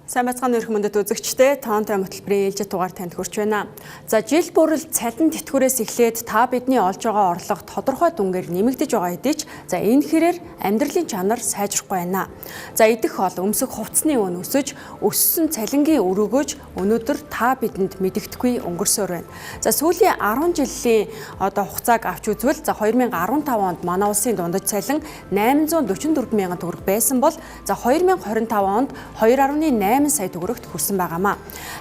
Сайн байцгаана уу мөндөд үзэгчдээ, тоонтой хөтөлбөрийн ээлжит дугаар танд хүрч байна. За жил бүрэл цалин тэтгэврээс эхлээд та бидний олж байгаа орлого тодорхой дүнгээр нэмэгдэж байгаа хэдий ч за энэ хэрээр амьдралын чанар сайжрахгүй байна. За идэх хоол, өмсөх хувцсны үн өсөж, өссөн цалингийн өрөөгөөж өнөөдөр та бидэнд мэдэгдэхгүй өнгөрсөөр байна. За сүүлийн 10 жилийн одоо хугацааг авч үзвэл за 2015 онд манай улсын дундаж цалин 844 мянган төгрөг байсан бол за 2025 онд 2.8 сая төгрөгт хүрсэн байгаамаа.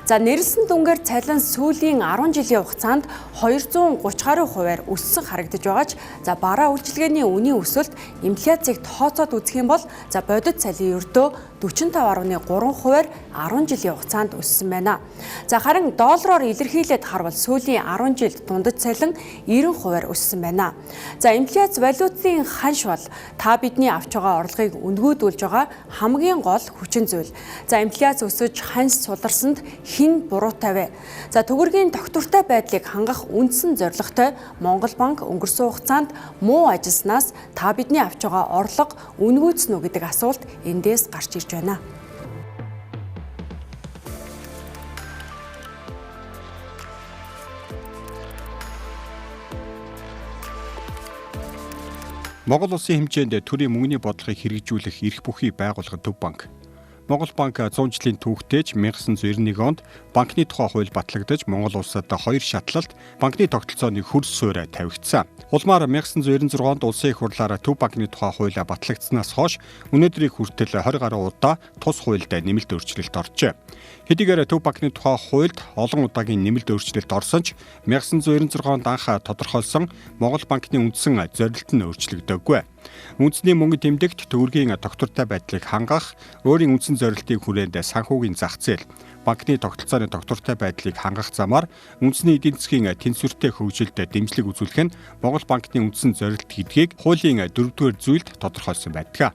За нэрлсэн дүнгээр цалин сүүлийн 10 жилийн хугацаанд 230 гаруй хувиар өссөн харагдаж байгаа ч за бараа үйлчилгээний үнийн өсөлт инфляцийг тооцоод үзэх юм бол за бодит цалин ердөө 45.3 хувиар 10 жилийн хугацаанд өссөн байна. За харин доллараар илэрхийлээд харвал сүүлийн 10 жилд дундаж цалин 90 хувиар өссөн байна. За инфляц валютын ханш бол та бидний авч байгаа орлогыг үнгүүдүүлж байгаа хамгийн гол хүчин зүйл. За инфляц өсөж ханш суларсанд хэн буруутай вэ? За төгрөгийн тогтвортой байдлыг хангах үндсэн зорилготой Монгол банк өнгөрсөн хугацаанд муу ажилласнаас та бидний авч байгаа орлого үнгүйцсэн үү гэдэг асуулт эндээс гарч ирж байна. Монгол улсын хэмжээнд төрийн мөнгөний бодлогыг хэрэгжүүлэх эрх бүхий байгууллага Төв банк. Монгол банк 100 жилийн түүхтэй ч 1991 онд банкны тухай хууль батлагдаж Монгол улсад хоёр шатлалт банкны тогтолцооны хөрс суурь тавигдсан. Улмаар 1996 онд улсын их хурлаар Төв банкны тухай хууль батлагдсанаас хойш өнөөдрийг хүртэл 20 гаруй удаа тус хуульд нэмэлт өөрчлөлт оржээ. Хэдийгээр Төв банкны тухай хуульд олон удаагийн нэмэлт өөрчлөлт орсон ч 1996 онд анх тодорхойлсон Монгол банкны үндсэн зорилт нь өөрчлөгдөөгүй. Үндэсний мөнгө тэмдэгт төгрөгийн тогтвортой байдлыг хангах, өөрийн үндсэн зорилтын хүрээнд санхүүгийн зах зээл, банкны тогтолцооны тогтвортой байдлыг хангах замаар үндэсний эдийн засгийн тэнцвэртэй хөгжилд дэмжлэг үзүүлэх нь Монгол банкны үндсэн зорилт гэдгийг хуулийн 4-р зүйлд тодорхойлсон байдаг.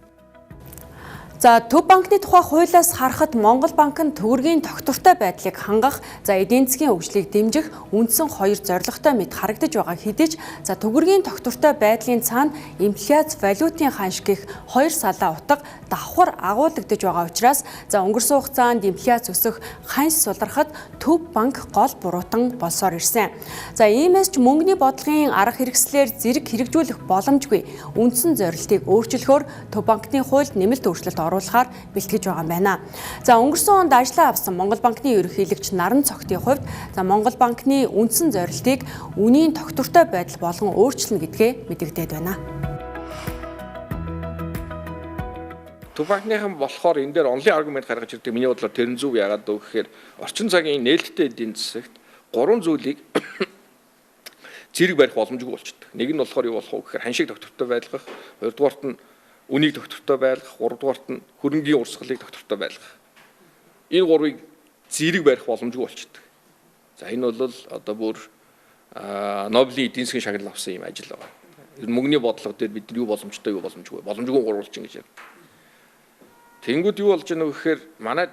За Төв банкны тухай хуулиас харахад Монгол банк нь төгрөгийн тогтвортой байдлыг хангах, за эдийн засгийн хөгжлийг дэмжих үндсэн хоёр зорилготой мэт харагдаж байгаа хэдий ч за төгрөгийн тогтвортой байдлын цаана инфляц, валютын ханш гэх хоёр салаа утга давхар агуулгадаж байгаа учраас за өнгөрсөн хугацаанд инфляц өсөх, ханш сулрахад Төв банк гол буруутан болсоор ирсэн. За иймээс ч мөнгөний бодлогын арга хэрэгслээр зэрэг хэрэгжүүлэх боломжгүй үндсэн зорилтыг өөрчлөхөөр Төв банкны хуульд нэмэлт өөрчлөлт оруулахаар бэлтгэж байгаа юм байна. За өнгөрсөн онд ажлаа авсан Монгол банкны ерөнхийлөгч Наран Цогтын хувьд за Монгол банкны үндсэн зорилтыг үнийн тогтвортой байдал болгон өөрчилнө гэдгээ мэдэгдээд байна. Төв банкныхан болохоор энэ дээр онлын аргумент гаргаж ирдэг. Миний бодлоор тэр нь зөв. Яагаад вэ гэхээр орчин цагийн нээлттэй эдийн засагт гурван зүйлийг зэрэг барих боломжгүй болчихдог. Нэг нь болохоор юу болох вэ гэхээр ханшийг тогтвортой байлгах, хоёрдугаарт нь үнийг тогтвортой байлгах, гуравдугаарт нь хөрөнгийн урсгалыг тогтвортой байлгах. Энэ гурвыг зэрэг барих боломжгүй болчихдог. За энэ бол одоо бүр Нобелийн эдийн засгийн шагнал авсан юм ажил байгаа. Ер нь мөнгөний бодлого дээр бид нар юу боломжтой, юу боломжгүй. Боломжгүй гурвалжин гэж ярьдаг. Тэнгүүд юу болж байна вэ гэхээр манай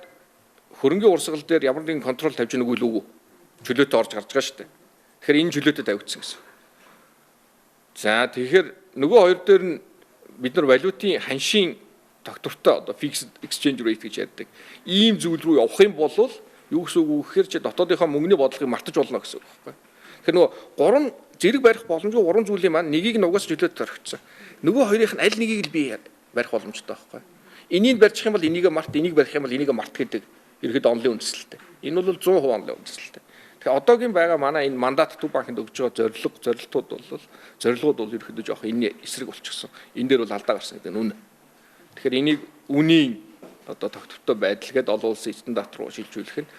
хөрөнгийн урсгал дээр ямар нэгэн контрол тавьж байгаа үгүй л үгүй. Чөлөөтэй орж гарч байгаа шүү дээ. Тэгэхээр энэ чөлөөтэй тавигдсан гэсэн. За тэгэхээр нөгөө хоёр дээр нь бид нар валютын ханшийн тогтвортой одоо fixed exchange rate гэж ярьдаг. Ийм зүйл рүү явах юм бол юу гэсэн үг вэ гэхээр чи дотоодынхоо мөнгөний бодлогыг мартаж болно гэсэн үг байхгүй. Тэгэхээр нөгөө гурван зэрэг барих боломжгүй гурван зүйлийн маань нэгийг нь угаас чөлөөтэй орхисон. Нөгөө хоёрын нь аль нэгийг л би барих боломжтой байхгүй. Энийг барьчих юм бол энийг март, энийг барих юм бол энийг март гэдэг ерхэд онлын үндэслэлтэй. Энэ бол 100% онлын үндэслэлтэй. Тэгэхээр одоогийн байгаа манай энэ мандат Төв банкнд өгж байгаа зорилгууд бол ерөөхдөө жоох энэний эсрэг болчихсон. Энэ дээр бол алдаа гарсан гэдэг нь үнэ. Тэгэхээр энийг үнийн одоо тогтвортой байдал гээд олон улсын стандарт руу шилжүүлэх нь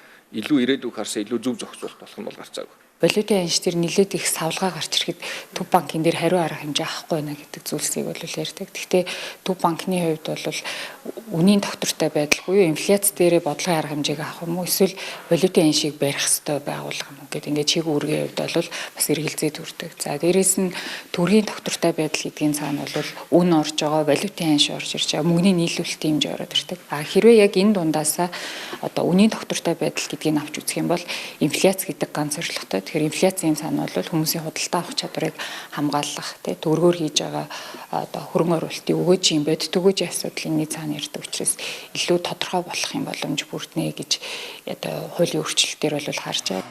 илүү ирээдүйг харсан илүү зөв зохицуулт болох нь бол гарцаагүй. Валютын ханш дээр нэлээд их савлгаа гарч ирэхэд Төв банкын дээр хариу арга хэмжээ авахгүй байна гэдэг зүйлсийг бол ярьдаг. Гэхдээ Төв банкны хувьд бол үнийн тогтвортой байдал буюу инфляц дээрээ бодлогын арга хэмжээг авах юм уу эсвэл валютын ханшийг барих ёстой байгууллага юм уу гэдэг ингээд чиг үүргийн хувьд бол бас эргэлзээ төрдөг. За дээрээс нь төгрөгийн тогтвортой байдал гэдгийн цаана бол үн орж байгаа, валютын ханш орж ирж байгаа, мөнгөний нийлүүлэлтийн хэмжээ ороод ирдэг. А хэрвээ яг энэ дундаасаа одоо үнийн тогтвортой байдал гэдгийг авч үзэх юм бол инфляц гэдэг ганц зорилготой. Тэгэхээр инфляцийн цаана бол хүмүүсийн худалдаа авах чадварыг хамгаалах, тий, төгрөгөөр хийж байгаа одоо хөрөнгө оруулалтын өгөөжийн бодит өгөөжийн асуудлын цаана ирдэг учраас илүү тодорхой болох юм боломж бүрднэ гэж одоо хуулийн өөрчлөлтөөр бол харж байна.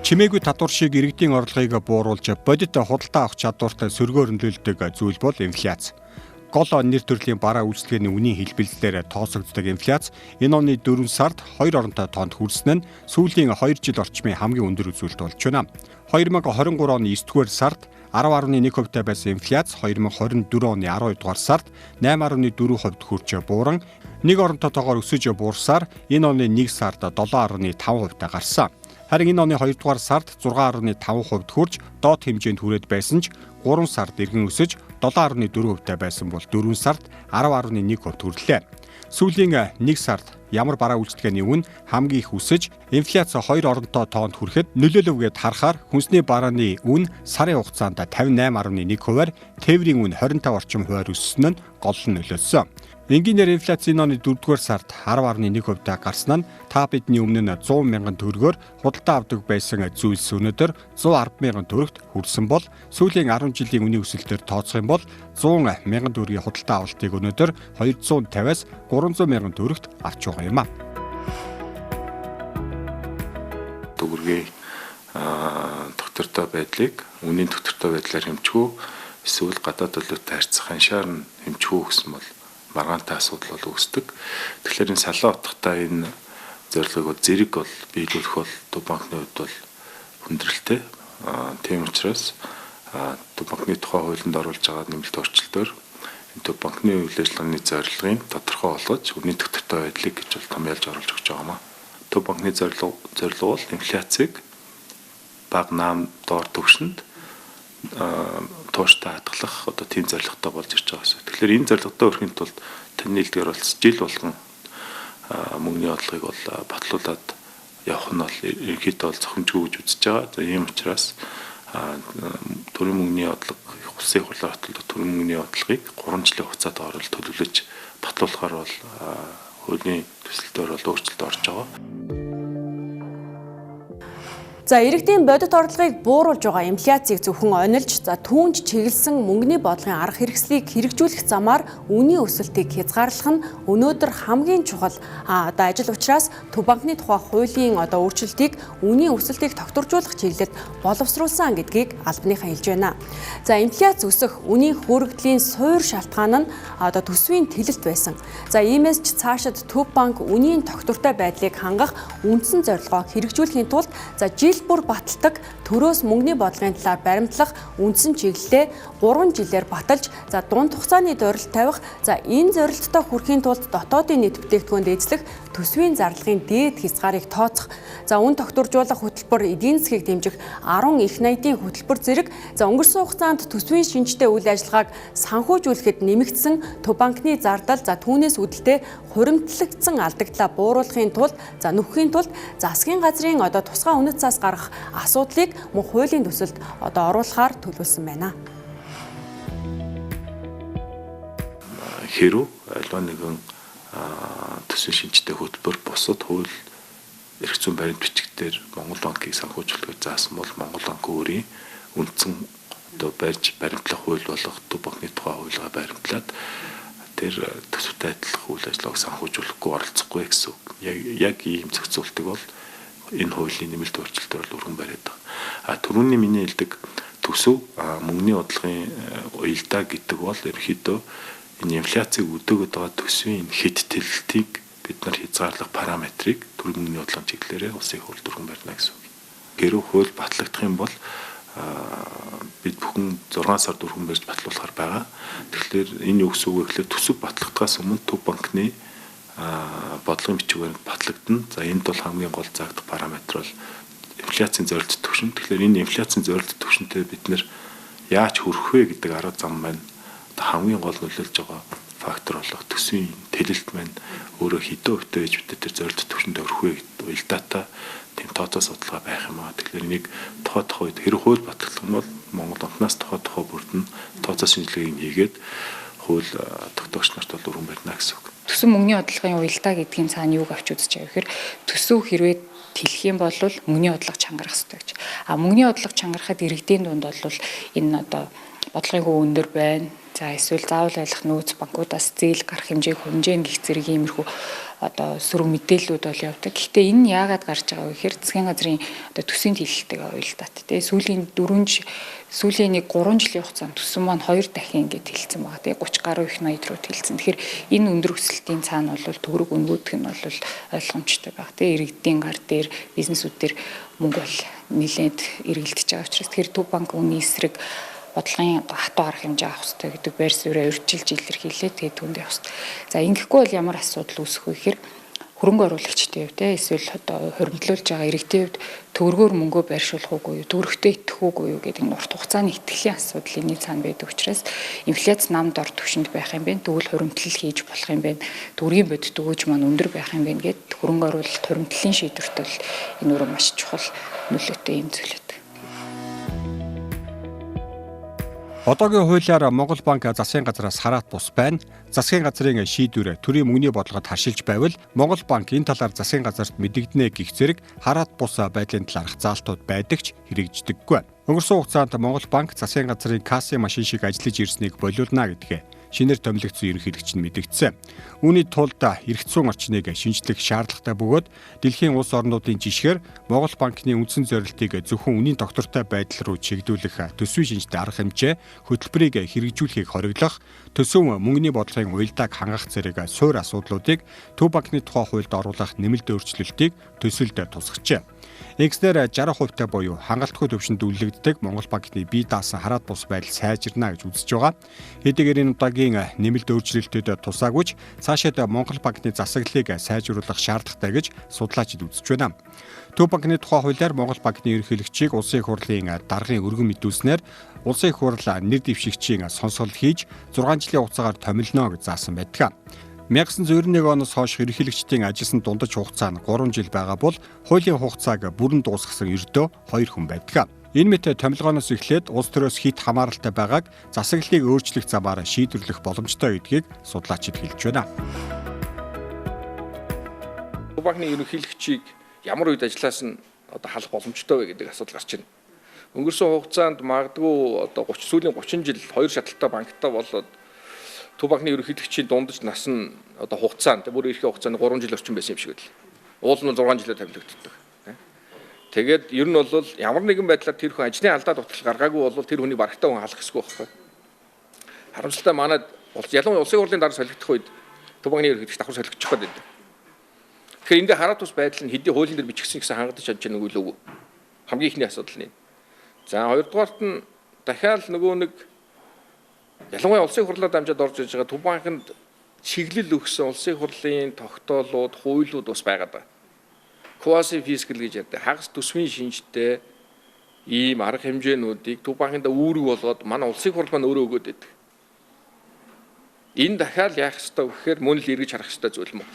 Чимээгүй татвар шиг иргэдийн орлогыг бууруулж бодит худалдаа авах чадварт сөргөөр нөлөөлдөг зүйл бол инфляц. Гол нэр төрлийн бараа үйлчилгээний үнийн хэлбэлзлээр тооцогддог инфляц энэ оны 4 сард 2 оронтой тоонд хүрсэн нь сүүлийн 2 жил орчмын хамгийн өндөр үзүүлэлт болж байна. 2023 оны 9-р сард 10.1% байсан инфляц 2024 оны 12-р сард 8.4% хүрч бууран 1 оронтой тоогоор өсөж буурсаар энэ оны 1 сард 7.5% гарсан. Харин энэ оны 2-р сард 6.5% хүрч доод хэмжээнд хүрээд байсан ч 3 сард эргэн өсөж 7.4% байсан бол 4 сард 10.1% хүрлээ. Сүүлийн 1 сард ямар бараа үйлчилгээний үн хамгийн их өсөж инфляц 2 оронтой тоонд хүрэхэд нөлөөлөв гээд харахаар хүнсний барааны үн сарын хугацаанд 58.1%-аар, тээврийн үн 25 орчим хувиар өссөн нь гол нь нөлөөлсөн. Энгийнээр инфляц энэ оны 4-р сард 10.1% гарсан нь та бидний өмнө нь 100 мянган төгрөгөөр худалдаа авдаг байсан зүйлс өнөөдөр 110 мянган төгрөгт хүрсэн бол сүүлийн 10 жилийн үнийн өсөлтөөр тооцох юм бол 100 мянган төгрөгийн худалдаа авалтыг өнөөдөр 250-аас 300 мянган төгрөгт авч байгаа юм а. Төгрөгийн тогтвортой байдлыг үнийн тогтвортой байдлаар хэмжих үү эсвэл гадаад валюттай харьцах аншаар нь хэмжих үү гэсэн бол маргаантай асуудал бол үүсдэг. Тэгэхээр энэ салаа утгатай энэ зорилгыг бол зэрэг бол биелүүлэх бол Төв банкны хувьд бол хүндрэлтэй. Тийм учраас Төв банкны тухай хуулинд оруулж байгаа нэмэлт өөрчлөлтөөр энэ Төв банкны үйл ажиллагааны зорилгыг тодорхой болгож үнийн тогтвортой байдлыг гэж бол томьёолж оруулж өгч байгаа юм а. Төв банкны зорилго бол инфляцийг бага наам доор түвшинд тууштай хадгалах одоо тийм зорилготой болж ирж байгаа гэсэн. Тэгэхээр энэ зорилготой хүрэхин тулд таны хэлдгээр бол жил болгон мөнгөний бодлогыг бол батлуулаад явах нь бол ерөнхийдөө бол зохимжгүй гэж үзэж байгаа. За ийм учраас төрийн мөнгөний бодлого улсын хурлаар батлуулах төрийн мөнгөний бодлогыг 3 жилийн хугацаанд оруулж төлөвлөж батлуулахаар бол хуулийн төсөл дээр бол өөрчлөлт орж байгаа. За иргэдийн бодит орлогыг бууруулж байгаа инфляцийг зөвхөн онилж за түүнд чиглэсэн мөнгөний бодлогын арга хэрэгслийг хэрэгжүүлэх замаар үнийн өсөлтийг хязгаарлах нь өнөөдөр хамгийн чухал одоо ажил учраас Төв банкны тухай хуулийн одоо өөрчлөлтийг үнийн өсөлтийг тогтворжуулах чиглэлд боловсруулсан гэдгийг албаныхаа хэлж байна. За инфляц өсөх үнийн хөөрөгдлийн суур шалтгаан нь одоо төсвийн тэлэлт байсан. За иймээс ч цаашид Төв банк үнийн тогтвортой байдлыг хангах үндсэн зорилгоо хэрэгжүүлэхийн тулд за жил бүр баталдаг төрөөс мөнгөний бодлогын талаар баримтлах үндсэн чиглэлээ 3 жилээр баталж за дунд хугацааны зорилт тавих, за энэ зорилттой хүрэхийн тулд дотоодын нийт бүтээгдэхүүнд эзлэх төсвийн зарлагын дээд хязгаарыг тооцох, за үн тогтворжуулах хөтөлбөр, эдийн засгийг дэмжих 10 их найдын хөтөлбөр зэрэг за өнгөрсөн хугацаанд төсвийн шинжтэй үйл ажиллагааг санхүүжүүлэхэд нэмэгдсэн Төв банкны зардал, за түүнээс үүдэлтэй хуримтлагдсан алдагдлаа бууруулахын тулд за нөхөхийн тулд засгийн газрын одоо тусгай үнэт цаас гаргах асуудлыг мөн хуулийн төсөлд одоо оруулахаар төлөвлөсөн байна. Хэрв аливаа нэгэн төсвийн шинжтэй хөтөлбөр бусад хууль эрх зүйн баримт бичгээр Монгол банкыг санхүүжүүлэхээр заасан бол Монгол банк өөрийн үндсэн одоо барьж баримтлах хууль болох Төв банкны тухай хуулигаа баримтлаад тэр төсөвтэй адилхан үйл ажиллагааг санхүүжүүлэхгүй оролцохгүй гэсэн үг. Яг ийм зохицуултыг бол энэ хуулийн нэмэлт өөрчлөлтөөр бол өргөн бариад байгаа. А түрүүний миний хэлдэг төсөв мөнгөний бодлогын уялдаа гэдэг бол ерөнхийдөө энэ инфляцийг өдөөгöd байгаа төсвийн хэд тэлэлтийг бид нар хязгаарлах параметрыг төрийн мөнгөний бодлогын чиглэлээрээ улсын хууль өргөн барина гэсэн үг. Хэрв хууль батлагдах юм бол бид бүхэн 6 сард өргөн барьж батлуулахар байгаа. Тэгэхээр энэ юу гэсэн үг вэ гэхээр төсөв батлагдахаас өмнө Төв банкны бодлогын бичиг баримт батлагдана. За энд бол хамгийн гол заагдах параметр бол инфляцийн зорилт түвшин. Тэгэхээр энэ инфляцийн зорилт түвшинтэй бид нэр яаж хүрэх вэ гэдэг арга зам маань хамгийн гол нөлөөлж байгаа фактор болох төсвийн тэлэлт маань өөрөө хэдэн хувьтай байж бид тэр зорилт түвшинд өрөх вэ гэдэг уялдаатай тийм тооцоо судалгаа байх юм аа. Тэгэхээр энийг тухай үед хэрэг хууль батлах юм бол Монгол банкнаас тухай бүрдэн тооцоо шинжилгээг хийгээд хууль тогтоогч нарт бол өргөн барина гэсэн үг. Төсөв мөнгөний бодлогын уялдаа гэдгийн цаана юуг авч үзэж байгаа вэ гэхээр төсөв хэрвээ тэлэх юм бол мөнгөний бодлого чангарах хэрэгтэй гэж. А мөнгөний бодлого чангарахад иргэдийн дунд бол энэ одоо бодлогын хүү өндөр байна. За эсвэл заавал айлах нөөц банкудаас зээл гарах хэмжээг хумжээн гих зэрэг иймэрхүү одоо сөрөг мэдээллүүд бол явдаг. Гэхдээ энэ яагаад гарч байгаа вэ гэхээр засгийн газрын одоо төсвийн нийлэлтэйгээ уялдаатай тий. Сүүлийн сүүлийн нэг 3 жилийн хугацаанд төсөн маань 2 дахин ингээд хэлсэн байгаа тий. 30 гаруй их 80 руу тэлсэн. Тэгэхээр энэ өндөр өсөлтийн цаана бол төгрөг өнгөдөх нь бол ойлгомжтой байгаа тий. Иргэдийн гар дээр бизнесүүд дээр мөнгө бол нэлээд эргэлдэж байгаа учраас тэгэхээр Төв банк үнийн эсрэг бодлогын хатуу арга хэмжээ авах хэрэгтэй гэдэг байр сууриа урьдчилж илэрхийлээ. Тэгээд түүнд явах хэрэгтэй. За ингэхгүй бол ямар асуудал үүсэх вэ гэхээр хөрөнгө оруулагчдын хувьд эсвэл одоо хуримтлуулж байгаа иргэдийн хувьд төгрөгөөр мөнгөө байршуулах уугүй юу, төгрөгтэй итгэх уугүй юу гэдэг энэ урт хугацааны итгэлийн асуудал энэний цаана байдаг учраас инфляц нам дор түвшинд байх юм байна. Тэгвэл хуримтлал хийж болох юм байна. Төгрөгийн бодит өгөөж маань өндөр байх юм байна гэд хөрөнгө оруулалт хуримтлалын шийдвэрт бол энэ өөрөө маш чухал нөлөөтэй юм зүйл байдаг. Одоогийн хуулиар Монгол банк засгийн газраас хараат бус байна. Засгийн газрын шийдвэр төрийн мөнгөний бодлогод харшилж байвал Монгол банк энэ талаар засгийн газарт мэдэгдэнэ гэх зэрэг хараат бус байдлын талаарх заалтууд байдаг ч хэрэгждэггүй. Өнгөрсөн хугацаанд Монгол банк засгийн газрын кассын машин шиг ажиллаж ирснийг болиулна гэдгээ шинээр томилогдсон ерөнхийлөгч нь мэдэгдсэн. Үүний тулд эрх зүйн орчныг шинжлэх шаардлагатай бөгөөд дэлхийн улс орнуудын жишгээр Монгол банкны үндсэн зорилтыг зөвхөн үнийн тогтвортой байдал руу чиглүүлэх төсвийн шинжтэй арга хэмжээ хөтөлбөрийг хэрэгжүүлэхийг хориглох, төсөв мөнгөний бодлогын уялдааг хангах зэрэг суур асуудлуудыг Төв банкны тухай хуульд оруулах нэмэлт өөрчлөлтийг төсөлд тусгажээ. Ингэснээр 60% буюу хангалтгүй түвшинд үллэгддэг Монгол банкны бие даасан хараат бус байдал сайжирна гэж үзэж байгаа. Хэдийгээр энэ удаагийн нэмэлт өөрчлөлтөд тусаагүйч цаашид Монгол банкны засаглалыг сайжруулах шаардлагатай гэж судлаачид үзэж байна. Төв банкны тухай хуулиар Монгол банкны ерөнхийлөгчийг Улсын их хурлын даргын өргөн мэдүүлснээр Улсын их хурл нэр дэвшигчийн сонсгол хийж 6 жилийн хугацаагаар томилно гэж заасан байдаг. 1991 оноос хойш ерөнхийлөгчдийн ажилласан дундаж хугацаа нь 3 жил байгаа бол хуулийн хугацааг бүрэн дуусгасан ердөө 2 хүн байдаг. Энэ мэт томилгооноос эхлээд улс төрөөс хит хамааралтай байгааг засаглалыг өөрчлөх замаар шийдвэрлэх боломжтой гэдгийг судлаачид хэлж байна. Төв банкны ерөнхийлөгчийг ямар үед ажиллаас нь одоо халах боломжтой вэ гэдэг асуудал гарч ирнэ. Өнгөрсөн хугацаанд магадгүй одоо 30 сүүлийн 30 жил хоёр шаталтай банктай болоод Төв банкны ерөнхийлөгчийн дундаж нас нь одоо хугацаанд бүр эрхийн хугацаанд 3 жил орчим байсан юм шиг л. Уул нь 6 жилээр томилогддог. Тэгээд ер нь бол ямар нэгэн байдлаар тэр хүн ажлын алдаа дутгал гаргаагүй бол тэр хүний барагтай хүн халах ёсгүй байхгүй. Харамсалтай манад ялангуяа улсын хурлын дараа солигдох үед Төв банкны ерөнхийлөгч давхар солигдчих гээд байдаг. Тэгэхээр энд хараат ус байдал нь хэдий хуулийн дээр бичигдсэн гэсэн хангадаж чадж байгаа үгүй л үгүй. Хамгийн ихний асуудал нь. За хоёрдугаарт нь дахиад нөгөө нэг ялангуяа улсын хурлаар дамжаад орж иж байгаа Төв банкнд чиглэл өгсөн улсын хурлын тогтоолууд, хуулиуд бас байгаад байгаа. Quasi fiscal гэж ярьдаг. Хагас төсвийн шинжтэй ийм арга хэмжээнүүдийг Төв банкнд үүрэг болгоод манай улсын хурл маань өөрөө өгөөд байдаг. Энэ дахиад яах ёстой вэ гэхээр мөн л эргэж харах ёстой зүйл мөн.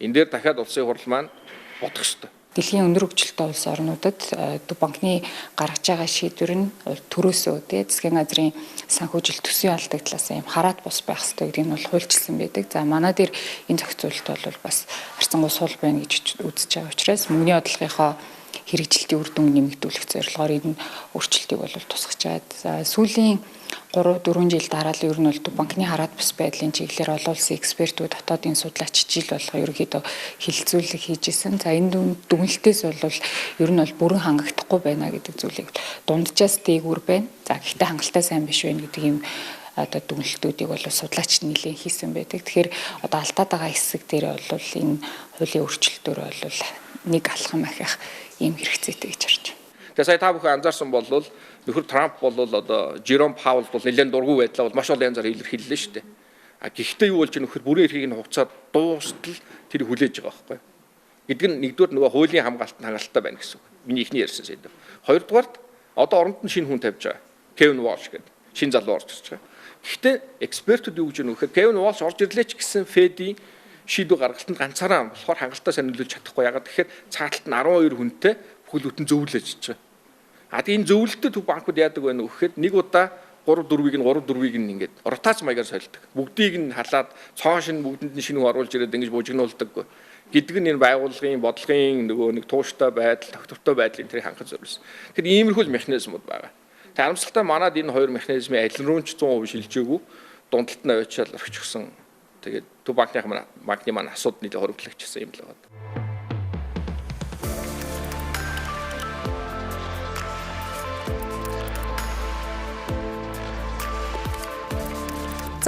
Энэ дээр дахиад улсын хурл маань бодох ёстой. Дэлхийн өндөр хөгжилтэй улс орнуудад Төв банкны гаргаж байгаа шийдвэр нь төрөөсөө тий засгийн газрын санхүүжилт төсвийн алдагдлаас ийм хараат бус байх ёстой гэдэг нь бол хуульчилсан байдаг. За манай дээр энэ зохицуулалт бол бас харьцангуй сул байна гэж үзэж байгаа учраас мөнгөний бодлогынхоо хэрэгжилтийн үр дүнг нэмэгдүүлэх зорилгоор энэ өөрчлөлтийг бол тусгаж байгаа. За сүүлийн 3-4 жил дараа л ер нь бол банкны хараат бус байдлын чиглэлээр олон улсын экспертүүд, дотоодын судлаач жил болго ерөнхийдөө хэлэлцүүлэг хийж исэн. За энэ дүгнэлтээс бол ер нь бол бүрэн хангагдахгүй байна гэдэг зүйлийг дунджаас дээгүүр байна. За гэхдээ хангалттай сайн биш байна гэдэг ийм одоо дүгнэлтүүдийг бол судлаач нэлээд хийсэн байдаг. Тэгэхээр одоо алдаад байгаа хэсэг дээр бол энэ хуулийн өөрчлөлтөөр бол нэг алхам ахих ийм хэрэгцээтэй гэж харж байна. Тэгээ сая та бүхэн анзаарсан бол нөхөр Трамп бол одоо Жером Паул бол нэлээд дургүй байдлаа бол маш олон янзаар илэрхийллээ шүү дээ. А гэхдээ юу болж нөхөр бүрэн эрхийг нь хугацаад дуустал тэр хүлээж байгаа байхгүй. Гэдэг нь нэгдүгээр нөгөө хуулийн хамгаалалт хангалттай байна гэсэн үг. Миний эхний ярьсан сэдэв. Хоёрдугаарт одоо оронд нь шинэ хүн тавьж байгаа. Кевин Уолш гэдэг шинэ залуу орж ирж байгаа. Гэхдээ экспертүүд юу гэж нөхөр Кевин Уолш орж ирлээ ч гэсэн Федийн шийдвэр гаргалтанд ганцаараа болохоор хангалттай сайн нөлөөлж чадахгүй. Ягаад гэхээр цааталт нь 12 хүнтэй бүхэл бүтэн зөвлөж байгаа. А тийм энэ зөвлөлтөд төв банкуд яадаг вэ гэхэд нэг удаа 3 4-ийг нь 3 4-ийг нь ингээд ротац маягаар солидог. Бүгдийг нь халаад цоон шинэ бүгдэнд нь шинэ хүн оруулж ирээд ингэж бужигнуулдаггүй. Гэдэг нь энэ байгууллагын бодлогын нөгөө нэг тууштай байдал, тогтвортой байдлыг тэрийг хангах зориулсан. Тэгэхээр иймэрхүү механизмууд байгаа. Тэг харамсалтай манад энэ хоёр механизмын аль руу ч 100% шилжээгүй дундалт нь аваачаал орчихсон. Тэгээд Төв банкны маань асуудал нэлээд хоригдлагчсан юм л байна.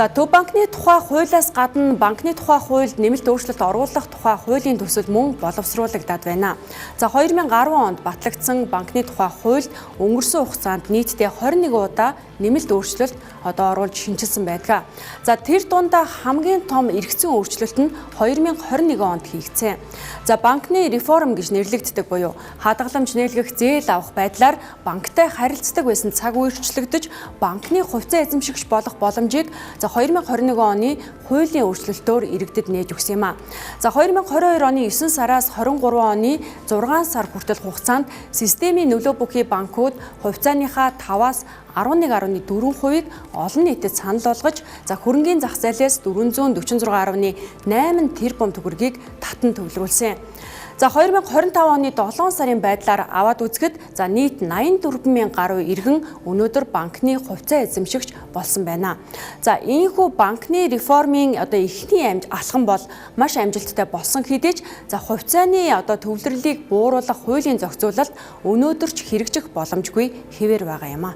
За Төв банкны тухай хуулиас гадна банкны тухай хуульд нэмэлт өөрчлөлт оруулах тухай хуулийн төсөл мөн боловсруулагдаад байна. За 2010 онд батлагдсан банкны тухай хуульд өнгөрсөн хугацаанд нийтдээ 21 удаа нэмэлт өөрчлөлт одоо оруулж шинэчилсэн байдаг. За тэр дундаа хамгийн том эргэцэн өөрчлөлт нь 2021 онд хийгдсэн. За банкны реформ гэж нэрлэгддэг буюу хадгаламж нээлгэх зээл авах байдлаар банктай харилцдаг байсан цаг үе өөрчлөгдөж банкны хувьцаа эзэмшигч болох боломжийг за 2021 оны хуулийн өөрчлөлтөөр иргэдэд нээж өгсөн юм а. За 2022 оны 9 сараас 23 оны 6 сар хүртэл хугацаанд системийн нөлөө бүхий банкуд хувьцааныхаа 5-аас 11.4%-ийг олон нийтэд санал болгож за хөрөнгийн зах зээлээс 446.8 тэрбум төгрөгийг татан төвлөрүүлсэн. За 2025 оны 7 сарын байдлаар аваад үзэхэд за нийт 84 мянган гаруй иргэн өнөөдөр банкны хувьцаа эзэмшигч болсон байна. За ийхүү банкны реформын одоо эхний алхам бол маш амжилттай болсон хэдий ч за хувьцааны одоо төвлөрлийг бууруулах хуулийн зохицуулалт өнөөдөр ч хэрэгжих боломжгүй хэвээр байгаа юм а.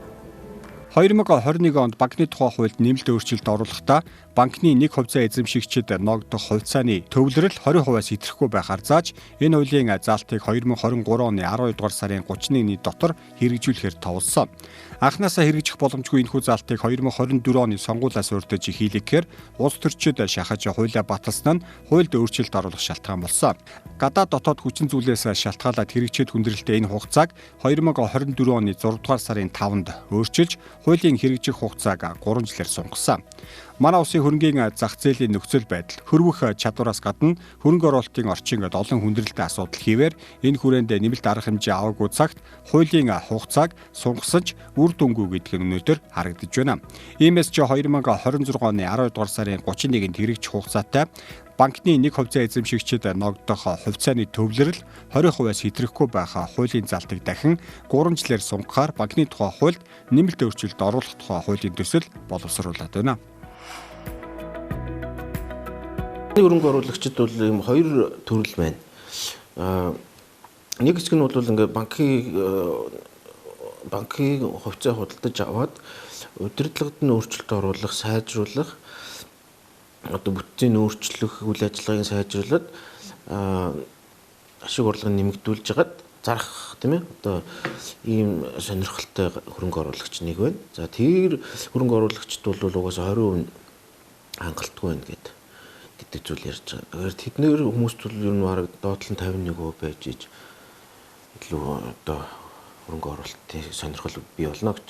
2021 онд банкны тухай хуульд нэмэлт өөрчлөлт оруулахдаа банкны нэг хувьцаа эзэмшигчид ногдох хувьцааны төвлөрөл 20%-аас идэрэхгүй байхаар зааж энэ хуулийн заалтыг 2023 оны 12 дугаар сарын 31-ний дотор хэрэгжүүлэхээр товлсон. Анхнаасаа хэрэгжих боломжгүй энэхүү заалтыг 2024 оны сонгуулиас урьдчилж хийлгэхээр улс төрчид шахаж хуулиа баталсан нь хуульд өөрчлөлт оруулах шалтгаан болсон. Гадаад дотоод хүчин зүйлээс шалтгаалаад хэрэгжихэд хүндрэлтэй энэ хугацааг 2024 оны 6 дугаар сарын 5-нд өөрчилж хуулийн хэрэгжих хугацааг 3 жилээр сунгасан. Манай улсын хөрөнгийн зах зээлийн нөхцөл байдал хөрвөх чадвараас гадна хөрөнгө оруулалтын орчин олон хүндрэлтэй асуудал хийвээр энэ хүрээнд нэмэлт арга хэмжээ аваагүй цагт хуулийн хугацааг сунгасан ч үр дүнгүй гэдэг нь өнөөдөр харагдаж байна. Иймээс ч 2026 оны 12 дугаар сарын 31-нд хэрэгжих хугацаатай банкны нэг хувьцаа эзэмшигчид ногдох хувьцааны төвлөрөл 20%-аас идэрэхгүй байх хуулийн залтыг дахин 3 жилээр сунгахаар банкны тухай хуульд нэмэлт өөрчлөлт оруулах тухай хуулийн төсөл боловсруулад байна. Хөрөнгө оруулагчид бол ийм хоёр төрөл байна. Нэг хэсэг нь бол ингээ банкны хувьцаа худалдаж аваад удирдлагад нь өөрчлөлт оруулах, сайжруулах, одоо бүтцийн өөрчлөх үйл ажиллагааг сайжруулад ашиг орлогыг нэмэгдүүлж хагаад зарах, тийм ээ. Одоо ийм сонирхолтой хөрөнгө оруулагч нэг байна. За тэр хөрөнгө оруулагчд бол угаасаа 20% хангалтгүй байна гэдэг зүйл ярьж байгаа. Тэгэхээр тэднэр хүмүүст бол ер нь бараг доотлон 51% байж иж илүү одоо хөрөнгө оруулалтын сонирхол бий болно гэж.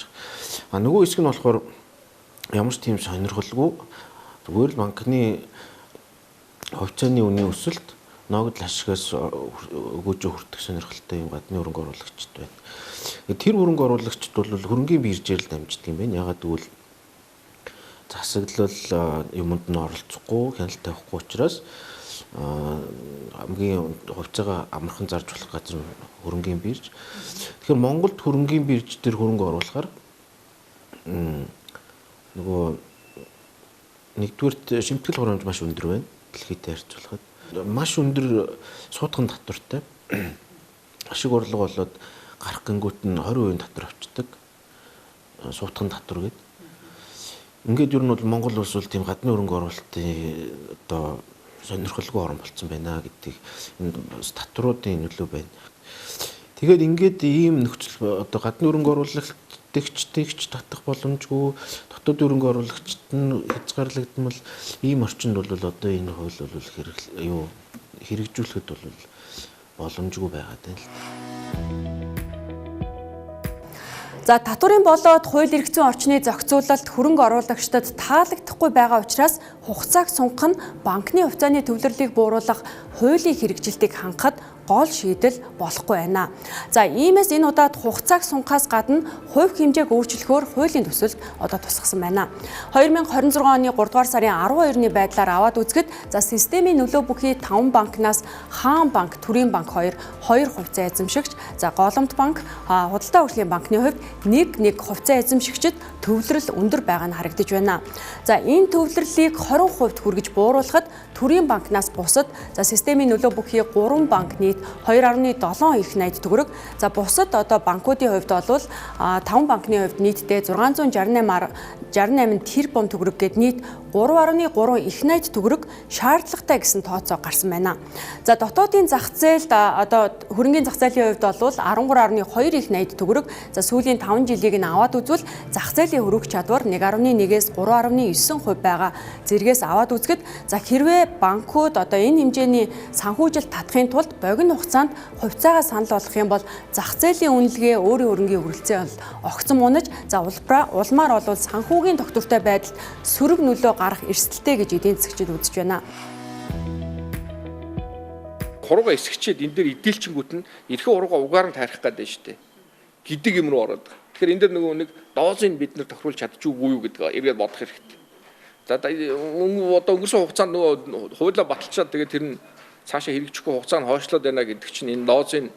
А нөгөө хэсэг нь болохоор ямар ч тийм сонирхолгүй зүгээр л банкны хувьцааны үнийн өсөлт ногдол ашигаас өгөөжөө хүртэх сонирхолтой юм гадны хөрөнгө оруулагчид байна. Тэр хөрөнгө оруулагчид бол хөрөнгийн биржээр л дамждаг юм байна. Ягаад гэвэл засаглал юмд нь оролцохгүй, хяналт тавихгүй учраас хамгийн хувьцаагаа амархан зарж болох газар нь хөрөнгийн бирж. Тэгэхээр Монголд хөрөнгийн бирж дээр хөрөнгө оруулахаар нөгөө нэгдүгээрт шимтгэл хурамж маш өндөр байна. Дэлхийдээ харьцуулахад маш өндөр суудхан татвартай. Ашиг орлого болоод гарах гингүүт нь 20% татвар авчдаг. Суудхан татвар гэдэг. Ингээд ер нь бол Монгол улс бол тийм гадны хөрөнгө оруулалтын одоо сонирхолгүй орн болцсон байна гэдгийг энэ татвруудын нөлөө байна. Тэгэхээр ингээд ийм нөхцөл одоо гадны хөрөнгө оруулагчдыг татах боломжгүй, дотоод хөрөнгө оруулагчид нь хязгаарлагдмал ийм орчинд бол одоо энэ хууль бол хэрэгжүүлэхэд бол боломжгүй байгаад байна л да. За татварын болоод хууль эрх зүйн орчны зохицуулалт хөрөнгө оруулагчдад таалагдахгүй байгаа учраас хугацааг сунгах нь банкны хувьцааны төвлөрлийг бууруулах хуулийн хэрэгжилтийг хангахад гол шийдэл болохгүй байна. За иймээс энэ удаад хугацааг сунгахаас гадна хувь хэмжээг өөрчлөхөөр хуулийн төсөлд одоо тусгасан байна. 2026 оны 3 дугаар сарын 12-ны байдлаар аваад үзэхэд за системийн нөлөө бүхий 5 банкнаас Хаан банк, Төрийн банк 2 хувьцаа эзэмшигч, за Голомт банк, Худалдаа хөгжлийн банкны хувьд 1 хувьцаа эзэмшигчид төвлөрөл өндөр байгаа нь харагдаж байна. За энэ төвлөрлийг 20% хүргэж бууруулахад Төрийн банкнаас бусад за системийн нөлөө бүхий 3 банк нийт 2.7 их 80 төгрөг. За бусад одоо банкуудын хувьд бол 5 банкны хувьд нийтдээ 668 тэрбум төгрөг гээд нийт 3.3 их 80 төгрөг шаардлагатай гэсэн тооцоо гарсан байна. За дотоодын зах зээлд одоо хөрөнгийн зах зээлийн хувьд бол 13.2 их 80 төгрөг. За сүүлийн 5 жилийг нь аваад үзвэл зах зээлийн хөрвөх чадвар 1.1-ээс 3.9% байгаа зэргээс аваад үзэхэд за хэрвээ банкуд одоо энэ хэмжээний санхүүжилт татахын тулд богино хугацаанд хувьцаагаа санал болгох юм бол зах зээлийн үнэлгээ өөрийн хөрөнгийн хүрэлцээ бол огцом унаж за улмаар бол санхүүгийн тогтвортой байдалд сөрөг нөлөө гарах эрсдэлтэй гэж эдийн засгчид үзэж байна. Хурууга эсгчээд энэ дээр эдэлчингүүт нь эрхэн хурууга угаар нь тайрах гэдэг нь шүү дээ. Гэдэг юм руу ороод. Тэгэхээр энэ дээр нөгөө нэг доозыг бид нэр тохируулж чадчихгүй юу гэдэг эргээд бодох хэрэгтэй. За одоо өнгөрсөн хугацаанд нөгөө хуулиа баталчаад тэгээд тэр нь цаашаа хэрэгжихгүй хугацаа нь хойшлоод байна гэдэг чинь энэ доозын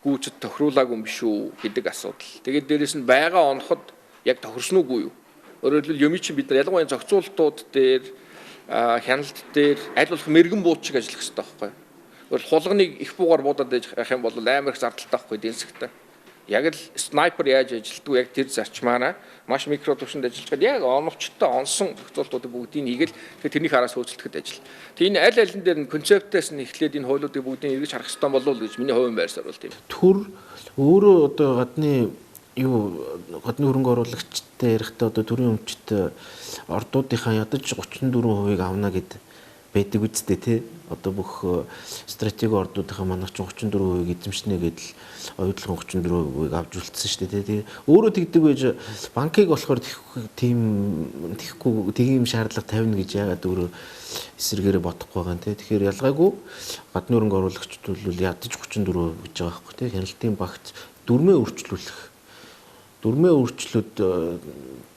гүйцэд тохируулаагүй юм биш үү гэдэг асуудал. Тэгээд дээрэс нь байгаа оноход яг тохирсон уугүй юу? Өөрөөр хэлбэл юм чинь бид нар ялангуяа зохицуултууд дээр хяналт дээр аль болох мэрэгэн бууд шиг ажиллах хэрэгтэй байхгүй юу? Өөрөөр хулганыг их буугаар буудаад байх юм бол амар их зардалтай байхгүй эдийн засгтай. Яг л снайпер яаж ажилтгүй яг тэр зарчмаараа маш микро түвшинд ажиллаж байгаад яг оновчтой онсон зохицуултуудыг бүгдийг хийгээл тэгэхээр тэрнийх араас хөөцөлдөхөд ажил. Тэгээ энэ аль алин дээр нь концептээс нь эхлээд энэ хуулиудыг бүгдийг эргэж харах хэрэгтэй болов уу гэж миний хувийн байр суурь бол тийм. Төр өөрөө одоо гадны гадны хөрөнгө оруулагчтай ярихдаа одоо төрийн өмчт ордуудынхаа ядаж 34%-ийг авна гэд байдаг үсттэй тий. Одоо бүх стратеги ордуудынхаа манайх ч 34%-ийг эзэмшнэ гэдэл оюутлогын 34%-ийг авч үлдсэн шүү дээ тий. Өөрөө тэгдэг байж банкыг болохоор тийм тэгэхгүй тийм шаардлага тавина гэж яагаад өөрөө эсрэгээрээ бодохгүй байгаа юм тий. Тэгэхээр ялгаагүй гадны хөрөнгө оруулагчид бол ядаж 34% гэж байгаа байхгүй тий. Хяналтын багц дүрмээ өөрчлүүлэх. Дүрмээ өөрчлөөд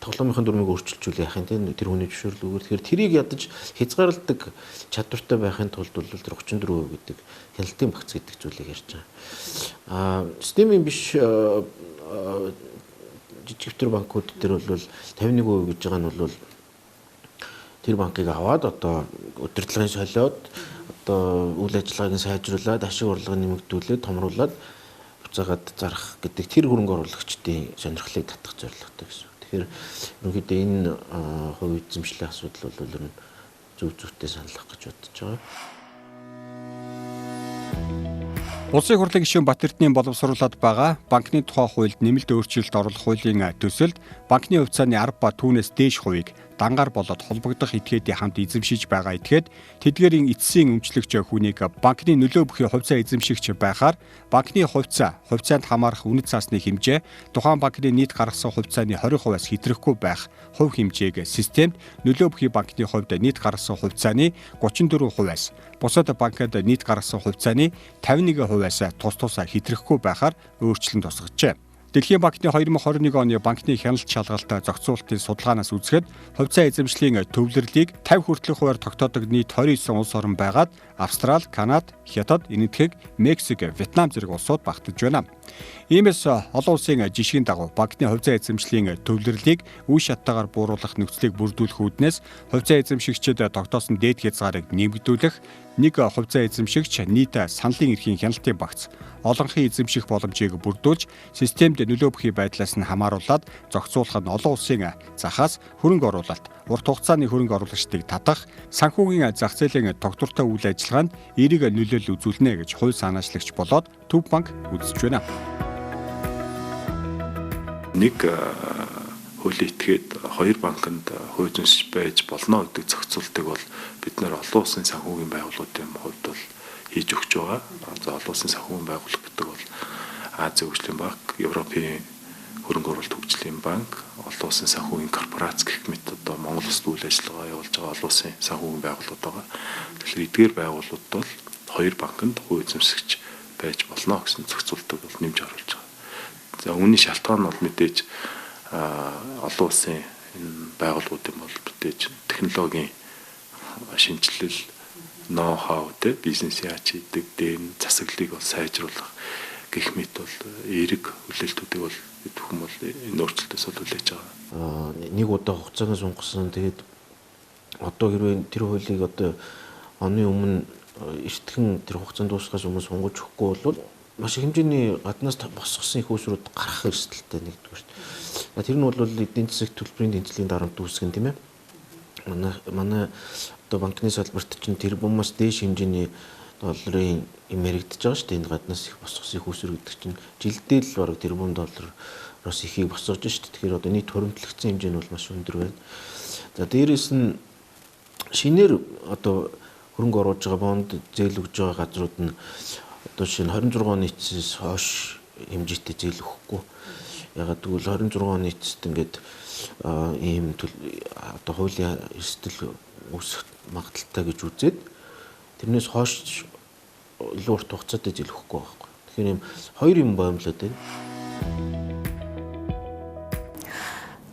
тоглоомынхын дүрмийг өөрчилжүүл яах юм те тэр хүний зөвшөөрлөөр. Тэгэхээр тэрийг ядаж хязгаарладаг чадвартай байхын тулд бол тэр 34% гэдэг хяналтын багц гэдэг зүйлийг ярьж байгаа. Аа системийн биш жижиг хэвтэр банкуд дээр бол 51% гэж байгаа нь бол тэр банкыг аваад одоо удирдлагын солиод одоо үйл ажиллагааг нь сайжруулад ашиг орлогыг нэмэгдүүлээд томруулад буцаагаад зарах гэдэг тэр хөрөнгө оруулагчдын сонирхлыг татах зорилготой гэсэн. Тэгэхээр ерөнхийдөө энэ хувь эзэмшлийн асуудал бол ер нь зөв зөвтэй санал авах гэж бодож байгаа. Улсын хурлын гишүүн Бат-Эрдэнийн боловсруулад байгаа банкны тухай хуульд нэмэлт өөрчлөлт оруулах хуулийн төсөлд банкны хувьцааны 10 ба түүнээс дээш хувийг дангаар болоод холбогдох этгээдийн хамт эзэмшиж байгаа этгээд тэдгээрийн эцсийн өмчлөгч хүнийг банкны нөлөө бүхий хувьцаа эзэмшигч байхаар банкны хувьцаа, хувьцаанд хамаарах үнэт цаасны хэмжээ, тухайн банкны нийт гаргасан хувьцааны 20%-аас хэтрэхгүй байх хувь хэмжээг системд нөлөө бүхий банкны хувьд нийт гаргасан хувьцааны 34%-аас бусад банкад нийт гаргасан хувьцааны 51%-аас тус тусаа хэтрэхгүй байхаар өөрчлөн тусгажээ. Дэлхийн банкны 2021 оны банкны хяналт шалгалт зохицуултын судалгаанаас үзэхэд хувьцаа эзэмшлийн төвлөрлийг 50 хүртэлх хувиар тогтоодог нийт 29 улс орон байгаад Австрали, Канада, Хятад, Энэтхэг, Мексик, Вьетнам зэрэг улсууд багтаж байна. Иймээс олон улсын жишгийн дагуу банкны хувьцаа эзэмшлийн төвлөрлийг үе шаттайгаар бууруулах нөхцөлийг бүрдүүлэх үүднээс хувьцаа эзэмшигчид тогтоосон дээд хязгаарыг нэмэгдүүлэх, нэг хувьцаа эзэмшигч нийт саналын эрхийн хяналтын багц олонхын эзэмших боломжийг бүрдүүлж системд нөлөө бүхий байдлаас нь хамааруулаад зохицуулах нь олон улсын захаас хөрөнгө оруулалт, урт хугацааны хөрөнгө оруулагчдыг татах, санхүүгийн зах зээлийн тогтвортой үйл ажиллагаанд эерэг нөлөөлөл үзүүлнэ гэж хууль санаачлагч болоод Төв банк үзэж байна. Нэг хуулийн этгээд хоёр банкнд хувь эзэмшиж байж болно гэдэг зохицуултыг бол бид нэр олон улсын санхүүгийн байгууллагуудын хувьд бол хийж өгч байгаа. За олон улсын санхүүгийн байгууллага гэдэг бол Азийн хөгжлийн банк, Европын хөрөнгө оруулалт хөгжлийн банк, олон улсын санхүүгийн корпорац гэх мэт одоо Монгол улсад үйл ажиллагаа явуулж байгаа олон улсын санхүүгийн байгууллагууд байгаа. Тэгэхээр эдгээр байгууллагууд бол хоёр банкнд хувь эзэмшигч байж болно гэсэн зохицуултыг бол нэмж оруулж байгаа. За үүний шалтгаан нь бол мэдээж олон улсын энэ байгууллагуудын бол мэдээж технологийн шинжилэл, ноу-хау те бизнес яаж хийдэг, дээр нь засаглалыг бол сайжруулах гэх мэт бол эерэг хүлээлтүүдийг бол бид бүхэн бол энэ өөрчлөлтөөс бол хүлээж байгаа. Нэг удаа хугацааг нь сунгасан. Тэгээд одоо хэрвээ тэр хуулийг одоо оны өмнө эртхэн тэр хугацаанд дуусахаас өмнө сунгаж өгөхгүй бол маш их хэмжээний гаднаас босгосон их үүсвэрүүд гарах эрсдэлтэй нэгдүгээр. Тэр нь бол эдийн засаг төлбөрийн тэнцлийн дарамт үүсгэн тийм ээ. Манай одоо банкны салбарт чинь тэрбумаас дээш хэмжээний долларын юм яригдж байгаа шүү дээ. Энэ гаднаас их босгосон их үүсвэр гэдэг чинь жилдээ л бараг тэрбум доллароос ихийг босгож шүү дээ. Тэгэхээр одоо нийт хуримтлагдсан хэмжээ нь бол маш өндөр байна. За дээрэс нь шинээр одоо хөрөнгө оруулж байгаа бонд зээл өгж байгаа газрууд нь одоо шинэ 26 оны эцэс хойш хэмжээтэй зээл өгөхгүй. Ягаад гэвэл 26 оны эцэст ингээд ийм одоо хуулийн эрсдэл үүсэх магадлалтай гэж үзээд тэрнээс хойш илүү урт хугацаатай зээл өгөхгүй байгаа байхгүй. Тэгэхээр ийм хоёр юм боомлоод байна.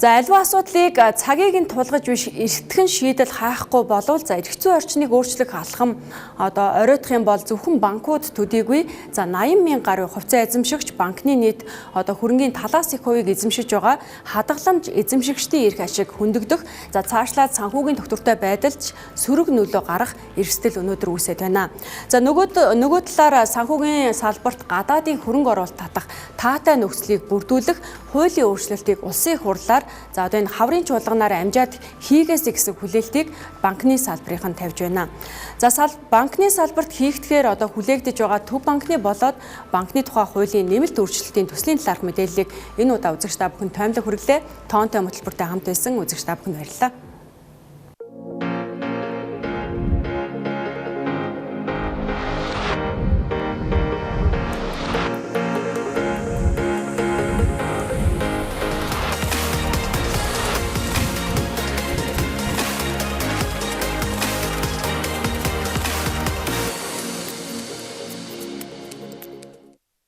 За аливаа асуудлыг цагийг нь тулгаж биш эртгэн шийдэл хайхгүй болвол за эрх зүйн орчныг өөрчлөх алхам одоо оройтох юм бол зөвхөн банкуд төдийгүй за 80 мянган гаруй хувьцаа эзэмшигч банкны нийт одоо хөрөнгийн талаас их хувийг эзэмшиж байгаа хадгаламж эзэмшигчдийн эрх ашиг хөндөгдөх за цаашлаад санхүүгийн тогтвортой байдалд сөрөг нөлөө гарах эрсдэл өнөөдөр үүсээд байна. За нөгөө талаар санхүүгийн салбарт гадаадын хөрөнгө оруулалт татах таатай нөхцөлийг бүрдүүлэх хуулийн өөрчлөлтийг улсын их хурлаар за одоо энэ хаврын чуулганаар амжаад хийгээсэй гэсэн хүлээлтийг банкны салбарынхан тавьж байна. За банкны салбарт хийгдэхээр одоо хүлээгдэж байгаа Төв банкны болоод банкны тухай хуулийн нэмэлт өөрчлөлтийн төслийн талаарх мэдээллийг энэ удаа үзэгч та бүхэн тоймлог хүргэлээ. Тоонтой хөтөлбөртэй хамт байсан үзэгч та бүхэнд баярлалаа.